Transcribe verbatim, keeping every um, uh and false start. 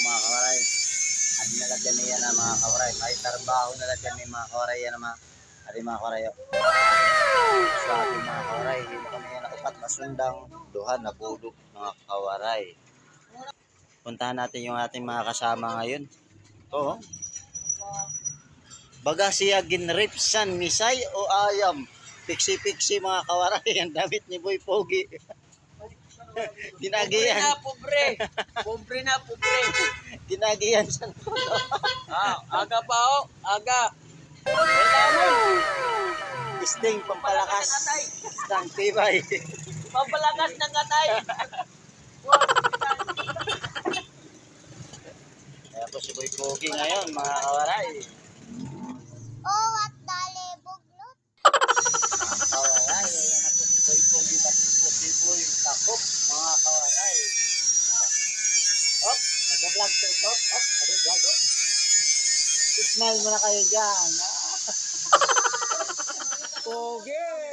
Mga kawaray, adi na la dyan niya na, mga kawaray. May trabaho na la dyan ni, mga kawaray, yana, mga, adi, mga kawaray, o. So, adi, mga kawaray, dito kami yana, upat na sundang, duha na budok, mga kawaray. Puntahan natin yung ating mga kasama ngayon. Oo. Baga siya ginripsan, misay o ayam. Piksi-piksi, mga kawaray, ang damit ni Boy Pogi. Ginagihan. Pobre na, pobre. Pobre na, pobre. Ginagihan siya. Ah, aga pa, o. Aga. Kailangan. Sting, pampalakas ng tibay. Pampalakas ng atay. Ayan po si Boy Pogi ngayon, mga kawaray. Oh, what the libog, Lot? Mga kawaray, ayan na po si Boy Pogi, pati po si Boy Takop, mga kawaray. Op, nag-vlog to, op, op, nag-vlog, op. Smile muna kayo dyan, ha? Pogi!